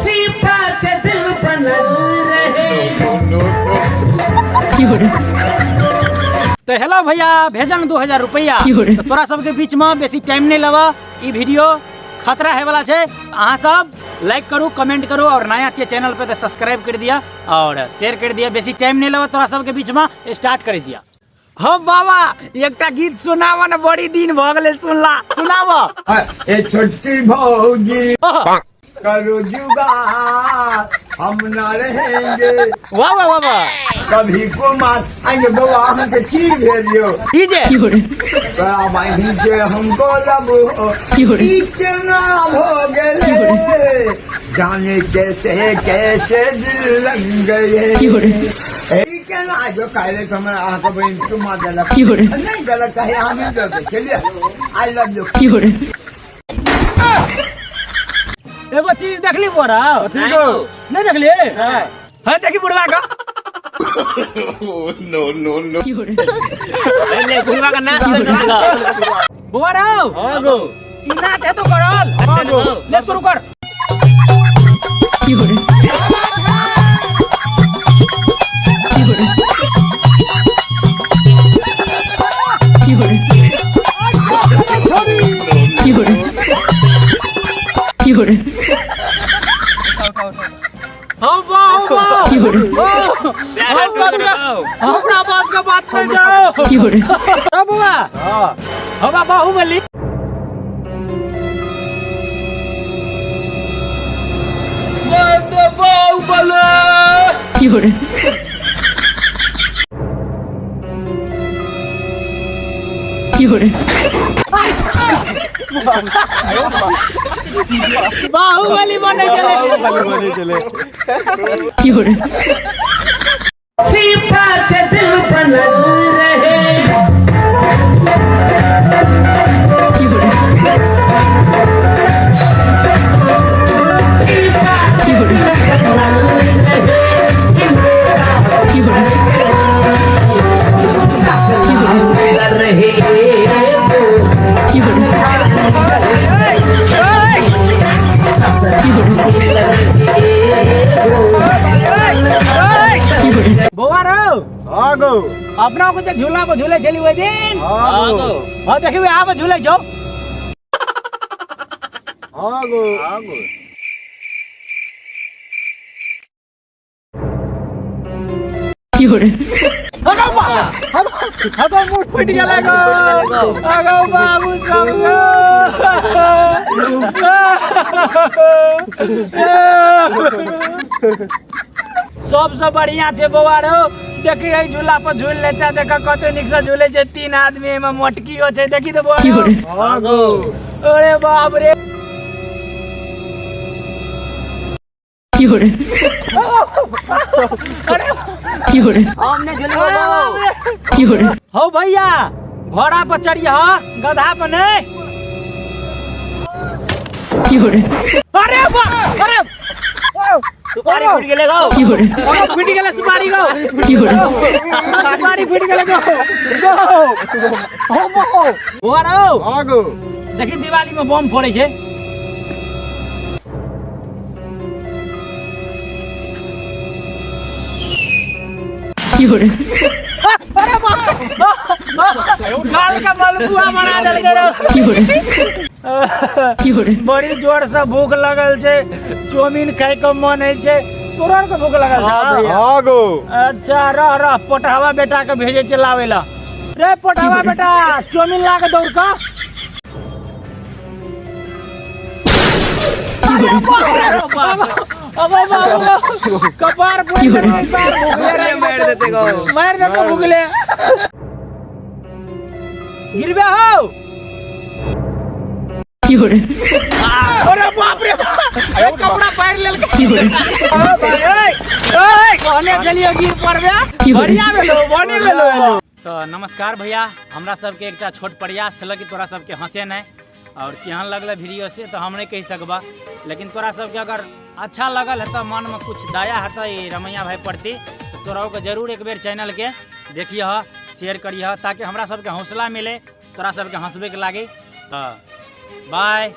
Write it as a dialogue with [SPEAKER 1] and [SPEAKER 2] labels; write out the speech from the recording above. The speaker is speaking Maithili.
[SPEAKER 1] छिपा के दिल बनल रहे।
[SPEAKER 2] तो हेलो भैया, भेजन 2000 रुपया। तो तोरा सबके बीच में बेसी टाइम नहीं लेबा, ई वीडियो खतरा है वाला छे। अहाँ सब लाइक करू, कमेंट करू और नया छे चैनल पे तो सब्सक्राइब कर दिया और शेयर कर दिया। बेसी टाइम नहीं लेबा, तोरा सबके बीच में स्टार्ट कर दिया। हो बाबा, एकटा गीत सुनाव न, बड़ी दिन भ गेलै सुनला, सुनाव।
[SPEAKER 3] ए छोटकी भौजी करो जुगाड़, हम ना रहेंगे।
[SPEAKER 2] वाह वाह वाह वाह।
[SPEAKER 3] कभी कुमार आएंगे बउआ, अहाँके की भेल यौ?
[SPEAKER 2] ई जे
[SPEAKER 3] तोरा बहिन के हमको लब ई केना भ गेलै, जाने कैसे कैसे दिल लग गए। ई केना जो काल्हि हमरा अहाँके बहिन चुम्मा देलक नहि देलक, चाहे अहाँ नहि देबै, चलिए I love U.
[SPEAKER 2] एगो चीज देखली बोरा? नहीं देखली? हाँ, देखी बुढ़वा का।
[SPEAKER 4] No, no, no.
[SPEAKER 5] ले बुढ़वा का नाच कर दो।
[SPEAKER 2] बुआ राव, ई नाच है तो करल ले, शुरू कर। हो वाह हो वाह, हो हमरा बात का बात कर जाओ। ओ बुआ, हो बा बाहुबली। बाहुबली बने गेलै।
[SPEAKER 1] छिपा के दिल बनल रहे। छिपा के दिल बनल रहे। रहे।
[SPEAKER 2] बौआ रौ, अपना को जे झूला पर झूले छली ओहि दिन, हाँ देखिबे, आब झूले छौ। अगौ बा, अगौ मुँह फुटि गेलै गौ, अगौ बाबू सब गौ। सबसँ बढ़िया छै बौआ रौ, देखी एहि झूला पर झूल लेता, देख कते नीक से झूले छै तीन आदमी, एहिमे मोटकियो छै, देखी तऽ बौआ रौ। अरे बाप रे, अरे हो भैया, घोड़ा पर चढ़िए, गधा पर नहीं। अरे बा, अरे
[SPEAKER 5] सुपारी फूट गेलै गौ।
[SPEAKER 2] अरे फूटि गेलै सुपारी गौ, सुपारी फूटि गेलै गौ गौ। हो बो बौआ रौ, देखी दिवाली में बम फोड़ै छै। अरे बाप, गाल का मलपुआ बना देलकै रौ। बड़ी जोर से भूख लगल छै, चाउमीन खाय के मन होइ छै। तोरा आर के भूख लगल छै? अच्छा रह रह, पोटहवा बेटा के भेजे छै लाबै ला। रे पोटहवा बेटा, चाउमीन ला के दौड़ का। अबे बाबू, कपार फोड़ि देलकै सार, भुखले रहि
[SPEAKER 5] मारि देतै गौ।
[SPEAKER 2] मारि देतौ भुखले। गिरबे हौ। अरे बाप रे बाप, अरे कपड़ा पहिर लेलकै। कहने छलियै गिर पड़बे, बढ़िया भेलो, बढ़िया भेलो। तऽ नमस्कार भैया, हमरा सबके एकटा छोट प्रयास छल कि तोरा सबके हंसेनाइ, और केहन लगल वीडियो से तऽ हम नहि कहि सकबा, लेकिन तोरा सबके अगर अच्छा लगल है तऽ मनमे कुछ दया हेतै रमैया भाई प्रति, तऽ तोरा के जरूर एक बेर चैनल के देखिह, शेयर करिह, ताकि हमरा सबके हौसला मिले तोरा सबके हंसबैके लागे। तऽ बाय।